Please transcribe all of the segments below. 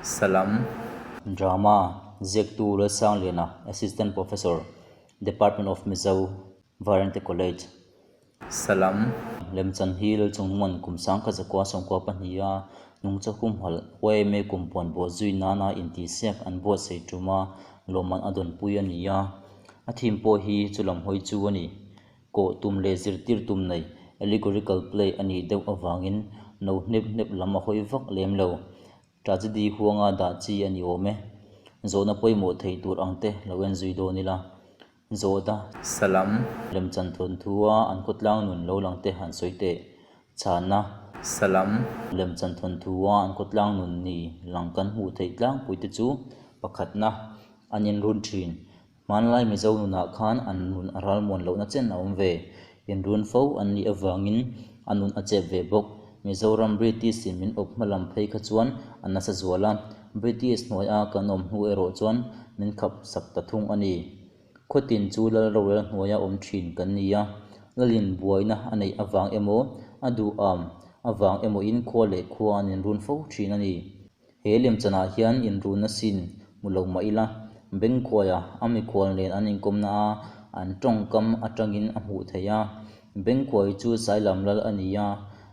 Salam. Drama ziaktu Lalsangliana, Assistant Professor, Department of Mizo, Varente College. Salam. Lemchan hi Lalchungnunga'n kum 1992-a nungcha humhalh YMA kumpuan bawh zui nana intihsiak an buatsaih ṭuma lawmman a dawnpui a ni a. A theme pawh hi chulam hawi chu a ni. Kawh tum leh zirtir tum nei allegorical play a nih deuh avangin no hnep hnep lam a hawi vak lem lo. Tragedy huanga dah chi a ni awm e. Zawhna pawimawh theih tur ang te lo en zui dawn ila. Zawhna. Salam. Lemchan thawnthu-a an khawtlang nun lo lang te han sawi teh. Chhanna. Salam. Lemchan thawnthu-a an khawtlang nun ni lang kan hmuh theih tlangpui te chu pakhatna an inrun thin. Hmanlai Mizo nunah khan an nun a ralmuan lohna chen a awm ve. Inrun fo an nih avangin a nun a chep ve bawk. Mizoram British-in min awp hma lam phei kha chuan a nasa zual a, British hnuaia kan awm hnu erawh chuan min khap sak ta thung a ni. Khawtin chu lal rorel hnuaia awm thin kan ni a, lalin buaina a neih avang emaw, a duham avang emawin khua leh khua an inrun fo thin a ni. He lemchanah hian inrunna sin hmu lo mah ila, Bengkhuaia a mikhual nen an inkawmna a, an tawngkam atangin a hmuh theih a. Bengkhuai chu Sailam lal a ni a,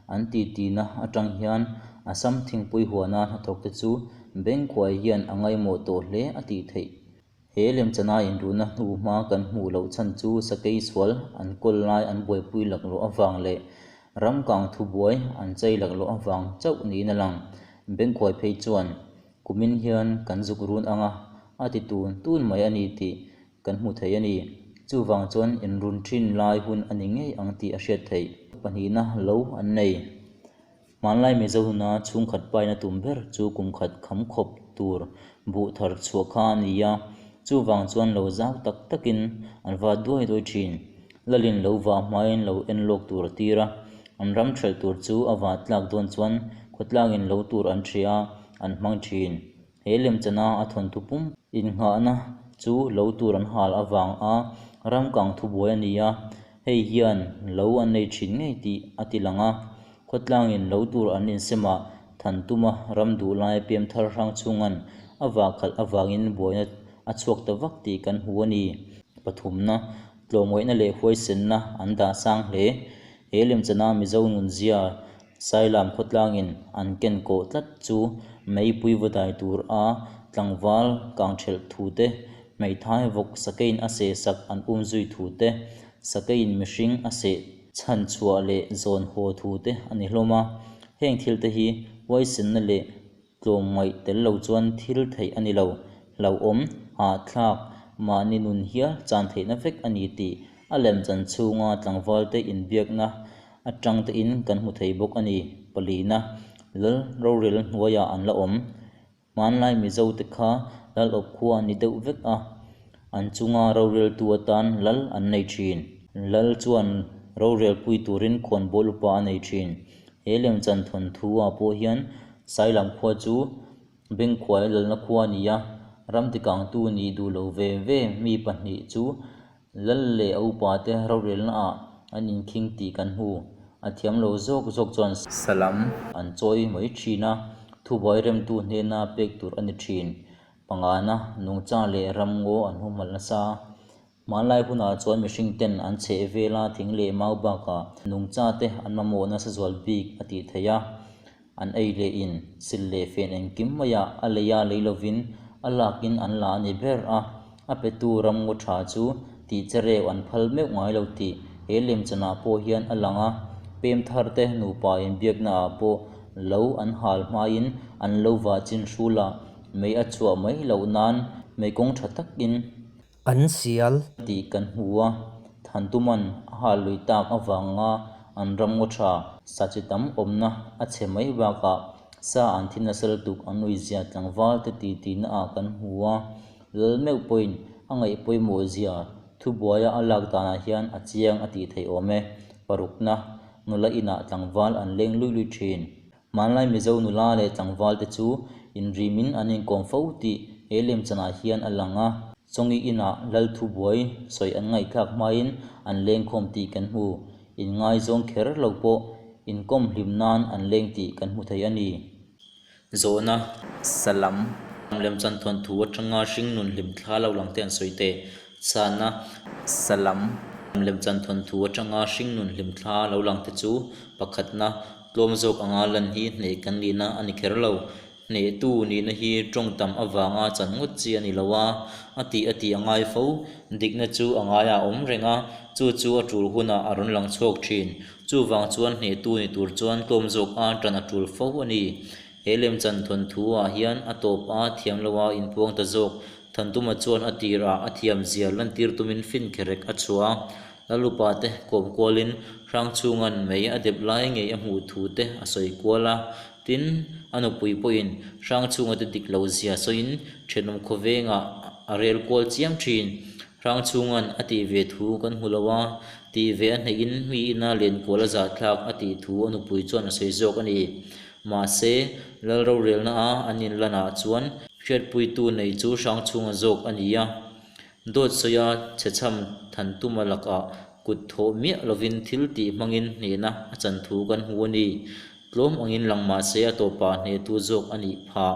an titina atang hian Assam thingpui huana hnathawkte chu Bengkhuai hian a ngaimawh tawh hle a tih theih. He lemchana inrunna hnu hma kan hmuh loh chhan chu sakei sual an kawl lai an buaipui laklawh avang leh ram kang thubuai an chei laklawh avang chauh niin a lang. Bengkhuai phei chuan, Kumin hian kan zuk run ang a, a ti tun tun mai a ni tih kan hmu thei a ni. Chuvang chuan inrun thin lai hun a ni ngei ang tih a hriat theih. Pahnihna lo an nei. Hmanlai Mizo nuna chhungkhat paina tum ber chu kum khat kham khawp tur buh thar chhuah kha a ni a, chuvang chuan lo zau tak takin an va duai duai thin. Lalin lo vah hmain lo en lawk tur a tir a, an ram hrelh tur chu a vah tlak dawn chuan khawtlangin lo tur an hria a, an hmang thin. He lemchana a thawnthu pum innghahna chu lo tur an hal avang a ram kang thubuai a ni a, hei hian lo an nei thin ngei tih a ti lang a. Khawtlangin lo tur an insemah than tuma ram duh lai pem thar hrang chhunga'n a vah khalh avangin buaina a chhuak ta vak tih kan hmu a ni. Pathumna, tlawmngaihna leh huaisenna an dah sang hle. He lemchana Mizo nunzia Sailam khawtlangin an ken kawh tlat chu meipui va dai tur a tlangval kang thelh thu te, hmeithai vawk sakeiin a seh sak an um zui thu te, sakeiin mihring a seh chhan chhuah leh zawn haw thu te a ni hlawm a. Heng thil te hi huaisenna leh Tlawmngaih tel lo chuan thil theih a ni lo. Hlauhawm, hahthlak, mahni nun hial chan theihna vek a ni tih a lemchan chhunga tlangvalte inbiakna atang tein kan hmu thei bawk a ni. Palina, Lal rorel hnuaiah an la awm. Hmanlai Mizo te kha Lal awp khua an ni deuh vek a, an chunga roreltu atan Lal an nei thin. Lal chuan rorelpui turin khawnbawl upa a nei thin. He lemchan thawnthu ah pawh hian Sailam khua chu Bengkhuai lalna khua a ni a, ram tikangtu nih duh lo ve ve mi pahnih chu lal leh a upa te rorelna ah an inkhing tih kan hmu. A thiam lo zawk zawk chuan Salam. An chawi mai thin a, thubuai remtu hnena pek tur a ni thin. Pangana, nungcha leh ramngaw an humhalh nasa. Hmanlai hunah chuan mihring ten an chheh vela thing leh mau bakah nungcha te an mamawh nasa zual bik a tih theih a. An ei leh in, sil leh fen engkim maiah a lei a lei lovin a lakin an la a ni ber a. A petu ramngaw tha chu tih che reu an phal meuh ngai lo tih he lemchanah pawh hian a lang a. Pem thar te nupa inbiakna ah pawh lo an hal hmain an lo vah chin hrulah mei a chhuah mai loh nan meikawng tha takin An sial. Tih kan hmu a, Thantuman a hal lui tak avanga an ramngaw tha sa chi tam awmna a chhe mai bakah sa an thi nasa lutuk an uizia tlangval te ti tihna ah kan hmu a, Lal meuh pawhin a ngaih pawimawh zia thubuaia a lak danah hian a chiang a tih theih awm e. Parukna, nula inah tlangval an leng lui lui thin. Hmanlai Mizo nula leh tlangval te chu inrimin an inkawm fo tih he lemchanah hian a lang a, Chawngi inah Lal thubuai sawi an ngaihthlak hmain an lengkhawm tih kan hmu. Inngaizawng kher lo pawh inkawm hlim nan an leng tih kan hmu thei a ni. Zawhna. Salam. Lemchan thawnthu atanga hringnun hlimthla lo lang te an sawi teh. Chhanna. Salam. Lemchan thawnthu atanga hringnun hlimthla lo lang te chu pakhatna, tlawm zawk anga lan hi hneh kan nihna a ni kher lo. Hnehtu nihna hi tawng tam avanga chan ngawt chi a ni lo a, a tih a tih a ngai fo. Dikna chu a ngaiah a awm reng a, chu chu a tul hunah a rawn lang chhuak thin. Chuvang chuan hnehtu ni tur chuan tlawm zawk a tan a tul fo a ni. He lemchan thawnthu ah hian a tawp a thiam lo a inpuang ta zawk. Thantuma chuan a tir ah a thiam zia lantir tumin fin kherek a chhuah a. Lalupa te kawm kualin Hrangchhunga'n mei a dep lai ngei a hmuh thu te a sawi kual a. Tin, a nupui pawhin Hrangchhunga te dik lo zia sawiin thenawm khawvengah a rel kual chiam thin. Hrangchhunga'n a tih ve thu kan hmu lo a, tih ve a hnehin mi ina lenkual a zahthlak a tih thu a nupui chuan a sawi zawk a ni. Mahse, Lal rorelna a an inlanah chuan hriatpuitu nei chu Hrangchhunga zawk a ni a. Dawt sawia chhechham Thantuma lakah kut thawh miah lovin thil tih hmangin hnehna a chan thu kan hmu a ni. Tlawm angin lang mahse a tawpah hnehtu zawk a nih phah.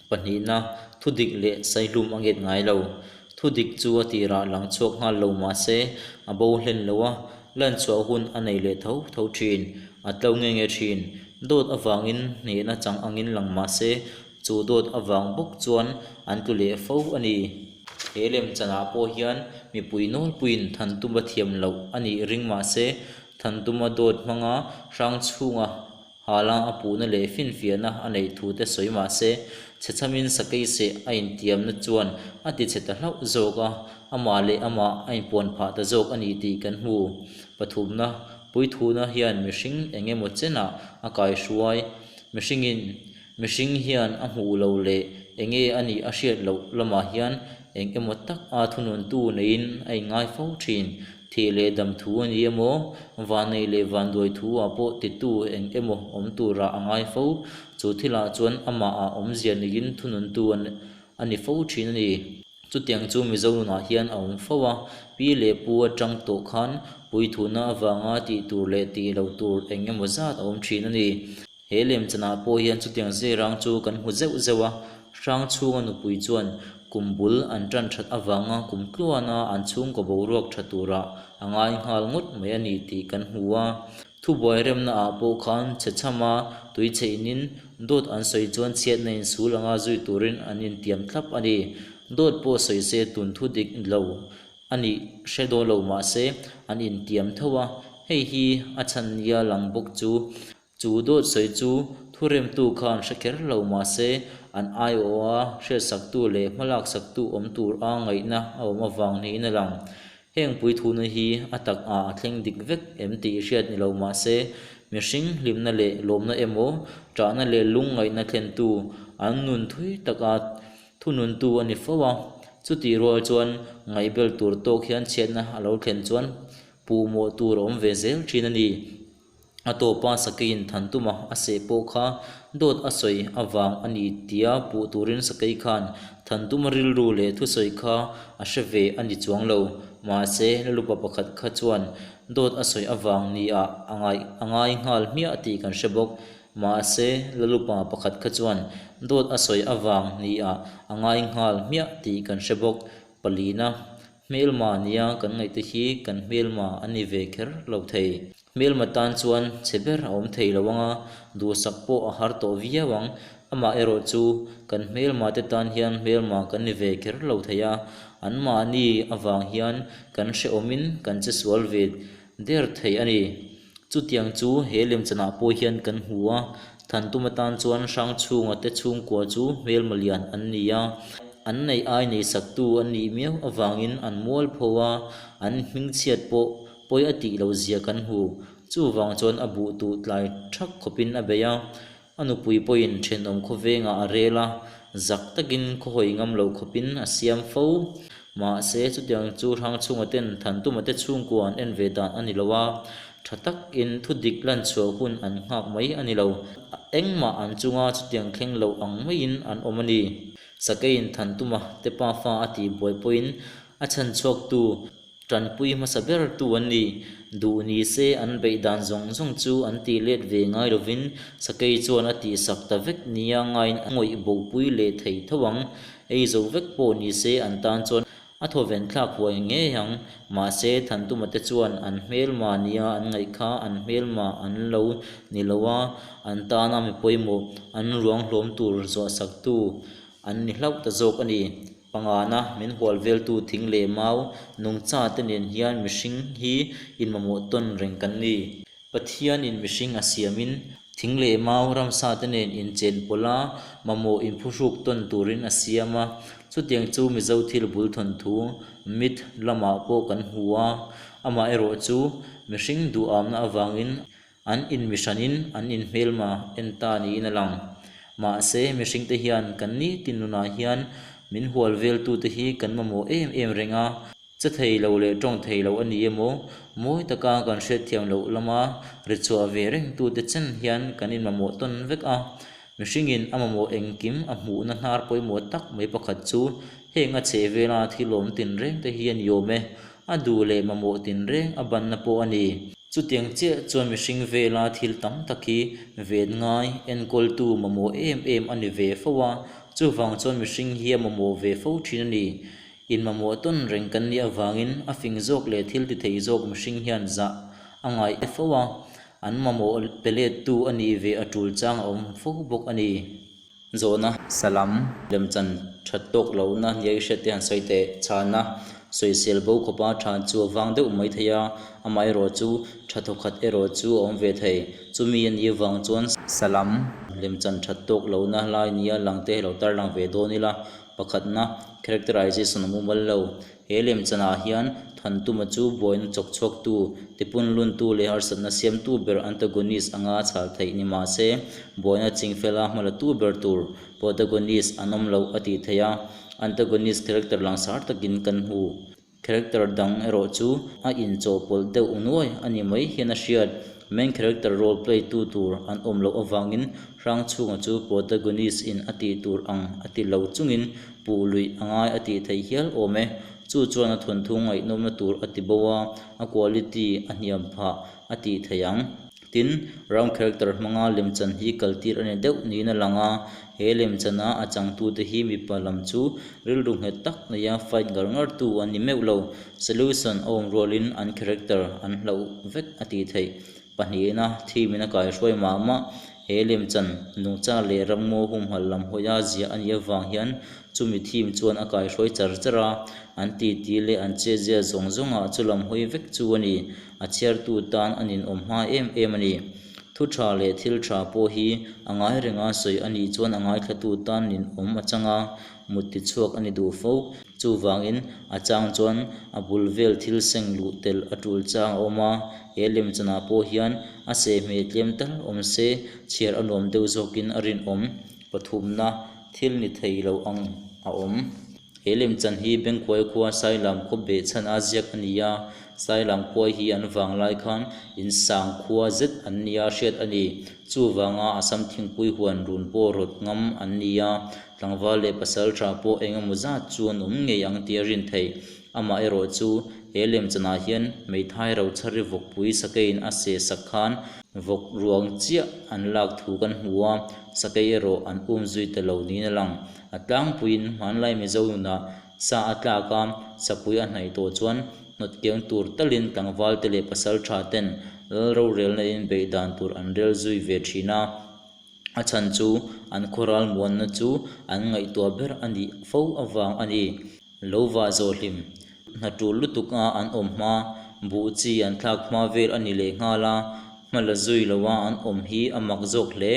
Pahnihna, thudik leh saihlum a nget ngai lo. Thudik chu a tirah lang chhuak nghal lo mahse a bo hlen lo a, lan chhuah hun a nei leh tho tho thin, a tlo nge nge thin. Dawt avangin hnehna chang angin lang mahse chu dawt avang bawk chuan an tlu leh fo a ni. He lemchanah pawh hian mipui nawlpuiin Thantuma thiam loh a nih ring mahse Thantuma dawt hmanga hrang chhunga Hala a puhna leh finfiahna a neih thu te sawi mah se, chhechhamin sakei seh a intiamna chuan a tichhe ta hlauh zawk a, amah leh amah a inpuan phah ta zawk a ni tih kan hmu. Pathumna, Puithuna hian mihring eng emaw chenah a kaihruai. Mihringin mihring hian a hmuh lo leh eng nge a nih a hriat loh lamah hian eng emaw tak a thununtu neiin a inngai fo thin. Thih leh dam thu a ni emaw, vanneih leh vanduai thu ah pawh titu eng emaw awm turah a ngai fo. Chu thilah chuan amah ah awmzia neiin thununtu a ni fo thin a ni. Chutiang chu Mizo nunah hian a awm fo a, pi leh pu atang tawh khan puithuna avanga tih tur leh tih loh tur eng emaw zat a awm thin a ni. He lemchanah pawh hian chutiang zirang chu kan hmu zeuh zeuh a, hrang chhunga nupui chuan kum bul an tan that avanga kum tluana an chhungkaw boruak tha turah a ngai nghal ngawt mai a ni tih kan hmu a. Thubuai remna ah pawh khan chhechhama tui chheihnin dawt an sawi chuan chhiatna insul anga zui turin an intiam thlap a ni. Dawt pawh sawi se tun thu dik lo A nih hre dawn lo mahse an intiam tho a, hei hi a chhan nia lang bawk chu. Chu dawt sawi chu thuremtu khan hre kher lo mahse an aiawha hriatsaktu leh hmalaksaktu awm tur a ngaihna a awm avang niin a lang. Heng puithuna hi a tak ah a thleng dik vek em tih hriat ni lo mahse mihring hlimna leh lawmna emaw ṭahna leh lungngaihna thlentu an nun thui taka Thununtu a ni fo a, chutih rual chuan ngaihbel tur tawk hian chhiatna a lo thlen chuan puhmawh tur a awm ve zel thin a ni. A tawpa Sakeiin Thantuma a seh pawh kha dawt a sawi avang a ni tia puh turin Sakei khan Thantuma rilru leh thusawi kha a hre ve a ni chuang lo. Mahse, Lalupa pakhat kha chuan dawt a sawi avang ni-ah a ngai a ngai nghal hmiah tih kan hre bawk. Mahse, Lalupa pakhat kha chuan dawt a sawi avang ni-ah a ngai nghal hmiah tih kan hre bawk. Palina, hmelma nia kan ngaihte hi kan hmelma a ni ve kher lo thei. Hmelma tan chuan chhe ber a awm thei lo ang a, duhsak pawh a har tawh viau ang. Amah erawh chu kan hmelma te tan hian hmelma kan ni ve kher lo thei a, anmahni avang hian kan hrehawmin kan che sual ve der thei a ni. Chutiang chu he lemchanah pawh hian kan hmu a, Thantum atan chuan Hrangchhunga te chhungkua chu hmelma lian an ni a, an neih ai neisaktu an nih miau avangin an mual pho a, an hmingchhiat pawh pawi a tih loh zia kan hmu. Chuvang chuan a buh tuh tlai thak khawpin a bei a, A nupui pawhin thenawm khawvengah a rel a, zak takin khawhawi ngam loh khawpin a siam fo. Mahse, chutiang chu Hrangchhunga ten Thantumate chhungkua an en ve dan a ni lo a, tha takin thudik lanchhuah hun an nghak mai a ni lo. Engmah an chunga chutiang thleng loh ang maiin an awm a ni. Sakeiin Thantuma te pa fa a tih buai pawhin a chhanchhuaktu. Tanpui hmasa bertu an ni. Duh ni se an beih dan zawng zawng chu an tih let ve ngai lovin Sakei chuan a tihsak ta vek nia ngaiin a ngawih bopui leh thei tho ang. Ei zo vek pawh ni se an tan chuan a thawven thlak huai ngei ang. Mahse Thantuma te chuan an hmelma nia an ngaih kha an hmelma an lo ni lo a, an tana mi pawimawh an ruang hlawm tur zuahsaktu an ni hlauh ta zawk a ni. Pangana min hual veltu thing leh mau nungcha te nen hian mihring hi inmamawh tawn reng kan ni. Pathianin mihring a siamin thing leh mau ramsa te nen inchen pawlh a, mamawh inphuhruk tawn turin a siam a. Chutiang chu Mizo thil bul thawnthu, myth, lamah pawh kan hmu a. Amaherawhchu, mihring duhamna avangin An inmihranin an inhmelma en ta niin a lang. Mahse, mihringte hian kan nitin nunah hian min hual veltute hi kan mamawh em em reng a. Che thei lo leh tawng thei lo a ni emaw, mawi taka kan hriatthiam loh lama ri chhuah ve rengtute chen hian kan inmamawh tawn vek a. Mihringin a mamawh engkim a hmuhna hnar pawimawh tak mai pakhat chu heng a chheh vela thilawm tinrengte hi a ni awm e. A duh leh mamawh tinreng a banna pawh a ni. Chutiang chiah chuan mihring vela thil tam tak hi ven ngai enkawltu mamawh em em a ni ve fo a, chuvang chuan mihring hi a mamawh ve fo thin a ni. Inmamawh tawn reng kan nih avangin a fing zawk leh thil ti thei zawk mihring hian zah a ngaih fo a, an mamawh pe lettu a nih ve a tul chang a awm fo bawk a ni. Zawhna. Salam, Lemchan that tawk lohna nia i hriat te han sawi teh. Chhana, Sawisel bo khawpa tha chu a vang deuh mai thei a, amaherawh chu tha thawkhat erawh chu a awm ve thei. Chumi a nih avang chuan. Salam. Lemchan that tawk lohna lai nia lang te lo tarlang ve dawn ila, pakhatna, characterization a mumal lo. He lemchanah hian Thantuma chu buaina chawk chhuaktu, tipunluntu leh harsatna siamtu ber antagonist anga chhal theih ni mah se, buaina chingfela hmalatu ber tur protagonist an awm loh a tih theih a, antagonist character langsar takin kan hmu. Character dang erawh chu a inchawhpawlh deuh nuai a ni mai hian a hriat. Main character role play tu tur an awm loh avangin Hrangchhunga chu protagonist in a tih tur ang a ti lo chungin puh luih a ngai a tih theih hial awm e. Chu chuan a thawnthu ngaihnawmna tur a ti bo a, a quality a hniam phah a tih theih ang. Tin, round character hmanga lemchan hi kaltir a ni deuh niin a lang a, he lemchana a changtute hi mipa lam chu rilru nghet tak neia fight ngar ngartu an ni meuh lo. Solution a awm rualin an character an hlauh vek a tih theih. Pahnihna, theme in a kaihruai mah mah. He lemchan nungcha leh ramngaw humhalh lam hawia ziah a nih avang hian chumi theme chuan a kaihruai char char a, an titi leh an chetzia zawng zawngah chu lam hawi vek chu a ni. A chhiartu tan a ninawm hma em em a ni. Thu tha leh thil tha pawh hi a ngai renga sawi a nih chuan a ngaithlatu tan ninawm a chang a, mut tichhuak a ni duh fo. Chuvangin a chang chuan a bul vel thil seng luh tel a tul chang a awm a, he lemchanah pawh hian a sehhmeh tlem tal awm se chhiar a nuam deuh zawkin a rinawm. Pathumna thil ni thei lo ang a awm. He lemchan hi Bengkuai khua Sailam khaw beh chhan a ziak a ni a, Sailam khua hi an vang lai khan in sang khua zet an nia hriat a ni. Chuvanga Assam thingpui huan run pawh rawt ngam an ni a, tlangval leh pasal tha pawh eng emaw zat chu an awm ngei ang tih a rin theih. Amaherawh chu he lemchanah hian hmeithai rochhari vawkpui sakeiin a seh sak khan vawk ruang chiah an lak thu kan hmu a, sakei erawh an um zui ta lo niin a lang. A tlangpuiin hmanlai Mizo nunah sa a tlak a, sapui a hnaih tawh chuan hnawt kiang tur talin tlangvalte leh pasal tha ten lal rorelna in beih dan tur an rel zui ve thin a. A chhan chu an khawral muanna chu an ngaihtuah ber a nih fo avang a ni. Lo vah zawh hlim. Hna tul lutuk a an awm hma, buh chi an thlak hma vel a ni leh nghal a, hma la zui lo a an awm hi a mak zawk hle.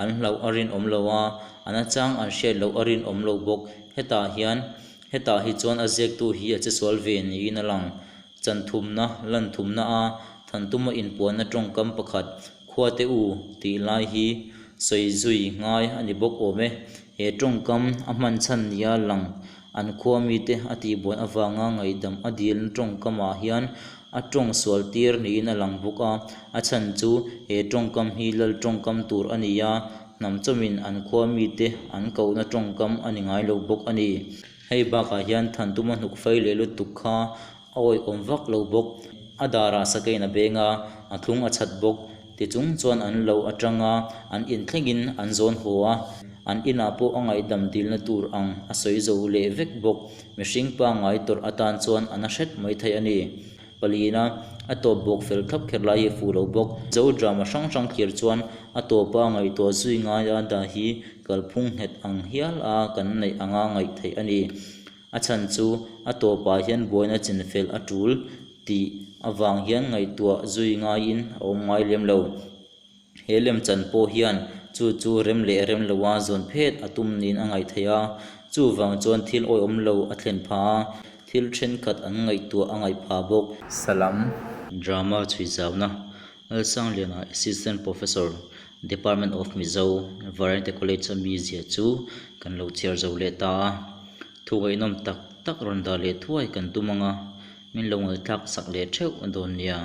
An hlauh a rinawm lo a, a nachang an hriat loh a rinawm lo bawk. Hetah hian, hetah hi chuan a ziaktu hi a chesual ve niin a lang. Chan thumna, lan thumna a Thantuma inpuanna tawngkam pakhat, Khuate u tih lai hi sawi zui ngai a ni bawk awm e. He tawngkam a hman chhan nia lang an khua mite a tihbuan avanga ngaihdam a dilna tawngkamah hian a tawng sual tir niin a lang bawk a. A chhan chu he tawngkam hi lal tawngkam tur a ni a, hnam chawmin an khua mite an kohna tawngkam a ni ngai lo bawk a ni. Hei bakah hian Thantuma hnuk fai leh lutuk kha. A awihawm vak lo bawk. A darah sakeiin a beng a, a thlung a chhat bawk. Tichung chuan an lo atanga an inthlengin an zawn haw a, an inah pawh a ngaihdam dilna tur ang a sawi zo leh vek bawk. Mihring pangngai tawrh atan chuan a na hret mai thei a ni. Palina, a tawp bawk fel thlap kher lai hi a fuh lo bawk. Zo drama hrang hrang thlir chuan a tawpa ngaihtuah zui ngaia dah hi kalphung nghet ang hial a kan neih anga ngaih theih a ni. A chhan chu a tawpah hian buaina chinfel a tul tih avang hian ngaihtuah zui ngaiin a awm ngai lem lo. He lemchan pawh hian chu chu rem leh rem loa zawn phet a tum niin a ngaih theih a, chuvang chuan thil awihawm lo a thlen phah a, thil thenkhat an ngaihtuah a ngaih phah bawk. Salam. Drama chhui zauna Lalsangliana Assistant Professor, Department of Mizo, Vairengte College a mi zia chu kan lo chhiar zo leh ta a, thu ngaihnawm tak tak rawn dah leh thuai kan tum ang a, min lo ngaihthlak sak leh theuh dawn nia.